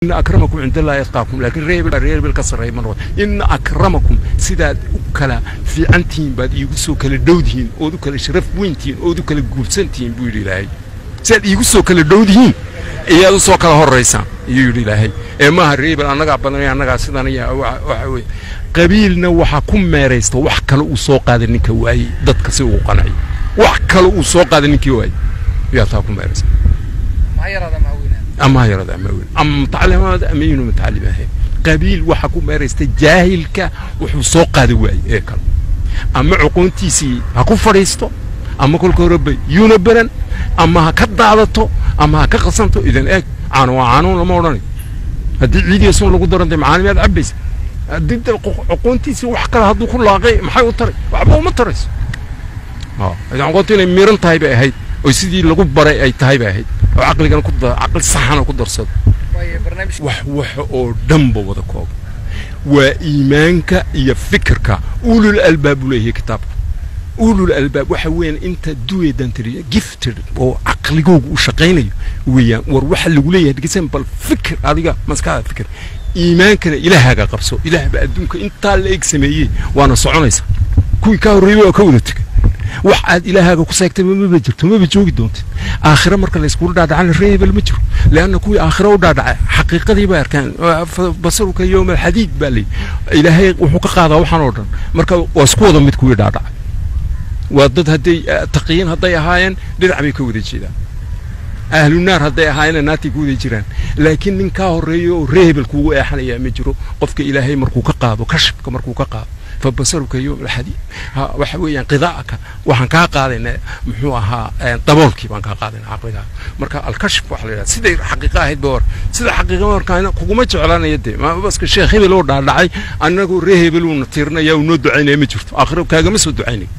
إن أكرمكم عند الله يتقاكم، لكن reer ka sarreeya ma noqon. إن أكرمكم sidaad u kala fiicantihiin baad iigu soo kala dhowdihiin ood u kala sharaf weyntihiin ood u kala guursantihiin, buu yidhi Ilaahay. Sidaad iigu soo kala dhowdihiin iyaad u soo kala horraysaan, ayuu yidhi Ilaahay. Ee maaha reebel annagaa badanaya, annagaa sidan iyo waxa weeye. Qabiilna waxaa ku meeraysta wax kale uu soo qaaday ninka waayey, dadka si ugu qanciyo wax kale uu soo qaaday ninkii waayey yaa taa ku meeraysa. Ama ha yaraada ama weyn, ama mutacalimaad ama inuu mutacalim ahayn, qabiil waxa ku meeraysta jaahilka wuxuu soo qaadi waayey ee kale, ama cuquuntiisii ha ku fadhiisto, ama kolka horeba yuuna beran, ama ha ka daadato, ama ha ka qasanto. Idan eeg, caano waa caanuun lama odhanayo haddii ciidiya sun lagu darantay. Macaani miyaad cabbaysa haddii cuquuntiisii wax kale hadduu ku laaqay? Maxay u taray? Waxba uma tarayso. Idan cuquuntu inay miran tahay bay ahayd oo sidii lagu baray ay tahay bay ahayd oo caqligana ku caqli saxana ku darsado. Wax oo dhanba wada kooba waa iimaanka iyo fikirka. أولو الألباب buu leeyahay kitaabka. أولو الألباب waxa weeyaan inta duweedan tiri gifted oo caqligoogu u shaqaynayo weeyaan. War waxa lagu leeyahay dhegeysan, bal fikir adiga maskaxda fikir, iimaankana Ilaahaaga qabso. Ilaah baa adduunka intaa la eg sameeyey, waana soconaysa. Kuwii ka horreeyey waa ka wada tegay. Wax aad Ilaahaaga ku seegtay maba jirto, maba joogi doontid. Aakhiro marka layskugu dhaadhacana reebel ma jiro, leanna kuwii aakhiro u dhaadhacay xaqiiqadii bay arkaan. بصرك اليوم حديد baa leeyi. Ilaahay wuxuu ka qaadaa waxaan oo dhan. Marka waa isku wada mid kuwii dhaadhacay, waa dad hadday taqiyiin hadday ahaayeen dhinac bay ka wada jeedaan, ahlu naar hadday ahaayeen naartay ku wada jiraan. Laakiin nin kaa horreeyo oo reebel kuugu eexanayaa ma jiro. Qofka Ilaahay markuu ka qaado kashfka, markuu ka qaado فبصرك اليوم حديد, waxa weeyaan qidaa'aka waxaan kaa qaadaynaa, muxuu ahaa, daboolkii baan kaa qaadaynaa caqligaa. Marka الكشف waxa la yidhaha siday xaqiiqa ahayd ba war sida xaqiiqa markaana kuguma jeclaanaya. Dee baska sheekh hebel oo dhaadhacay annagu ree hebel uuna tirinaya uu noo ducaynaya ma jirto. Aakhiro kaagama soo ducaynayo,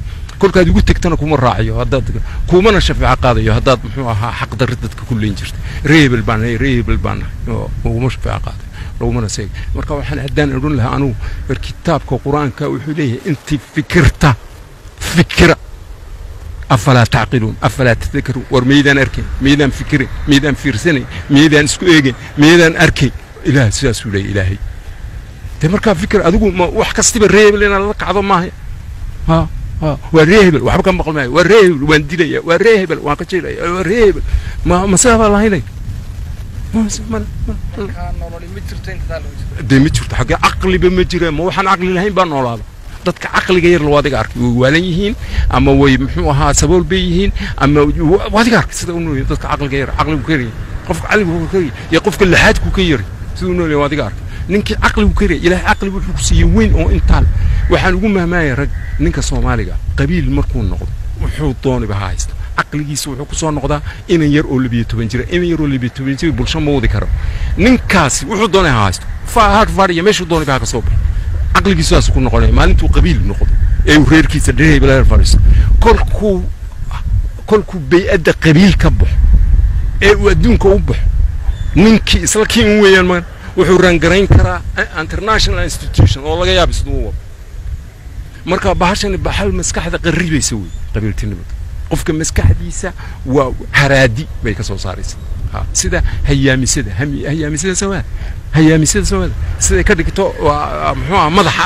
kolkaad igu tegtana kuma raacayo, haddaad kumana shafeeco qaadayo haddaad, muxuu ahaa, xaq darri dadka ku leyn jirtay. Ree hebel baan nahay, ree hebel baan nahay, uguma shafeeco qaaday, lagumana seegay. Marka waxaan haddaan odhan lahaa anugu, war kitaabka Qur-aanka wuxuu leeyahay intii fikirta fikira. أفلا تعقلون أفلا تذكرون. War miydaan arkayn? Miydaan fikirin? Miydaan fiirsanayn? Miydaan isku eegayn? Miydaan arkayn? Ilaah sidaasuu leeyahy Ilaahay. Dee markaa fikir adigu, ma wax kastiba ree hebel inaad la kacdo maaha. Ha ha, waa ree hebel, waxba ka maqli maayo, waa ree hebel, waan dilaya, waa ree hebel, waan ka jeelaya, waa ree hebel. Ma sidaa baa lahaynay? Dee ma jirto xaggee caqliba ma jira. Ma waxaan caqli lahayn baa noolaada? Dadka caqliga yar waa adiga arkay, way waalan yihiin ama way, muxuu ahaa, sabool bay yihiin, ama waa adiga arkay sida u nool. Dadka caqliga yar caqligu ka yaryahay, qofka caqligu ka yaryahay iyo qofka laxaadku ka yari siduu nool yahay waa adiga arkay. Ninkii caqligu ka yaryahay, Ilaahay caqligu wuxuu ku siiyey weyn oo intaan waxaan ugu mahmaaya rag. Ninka Soomaaliga qabiil markuu noqdo, wuxuu dooniba ha haysto, caqligiisa wuxuu ku soo noqdaa inan yar oo 12 jira. Inan yar oo 12 jira bulsho ma wadi karo ninkaasi, wuxuu doonay ha haysto, Harvard iyo meeshuu dooniba ha ka soo baxo, caqligiisu saas ku noqonaya maalintuu qabiil noqdo ee uu reerkiisa dhereebla fadhiisto. Kolkuu bay-adda qabiil ka baxo ee uu adduunka u baxo, ninkii isla kii un weeyaan. Ma wuxuu rangarayn karaa international institution oo laga yaaba siduu u wado. Marka bahashani baxal maskaxda qarribaysa wey qabiiltinimadu. Qofka maskaxdiisa waa haraadi bay ka soo saaraysa. Sida hayaamisada, hayaamisada soomaali, hayaamisada soomaalida siday ka dhigto, muxuu aha, madaxa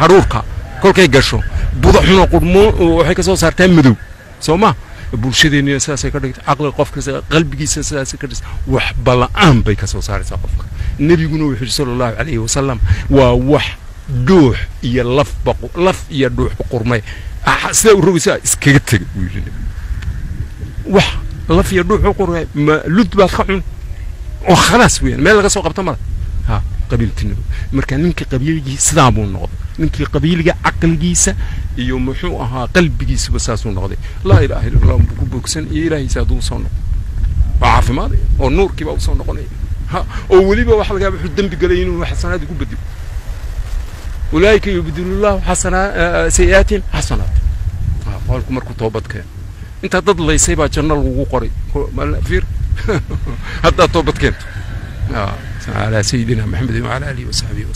haruurka kolkay gasho budo xuno qurmo waxay ka soo saartaa madow, soo ma? Bulshadeenina sidaasay ka dhigtay caqliga qofka, qalbigiisa sidaasay ka dhigtay, wax bala'aan bay ka soo saaraysaa qofka. Nebiguna wuxuu yidhi صلى الله عليه وسلم: waa wax dhuux iyo lafba, laf iyo dhuux qurmay, sidaa u rogaysaa iskaga tega, buu yidhi nebigu. Wax laf iyo dhuux u qurmay ma lud baad ka cun oo khalaas weeyaan, meel laga soo qabto mala ha qabiiltinimo. Marka ninka qabiilgii sidaa buu noqday, ninkii qabiiliga caqligiisa iyo, muxuu ahaa, qalbigiisuba saasuu noqday. لا إله إلا الله buu ku bogsan iyo Ilaahiisa hadduu usoo noqdo waa caafimaadaya oo nuurkiibaa usoo noqonaya. Ha, oo weliba waxa laga yaaba wuxuu dembi galay inuu xasanaad ugu bedelo. أولئك يبدل الله حسنا سيئاتهم حسنات. Qolku markuu toobad keeno, intaa dad laysay baa janno lagugu qoray fiir haddaad toobad keento. على سيدنا محمد وعلى آله وصحبه وسلم.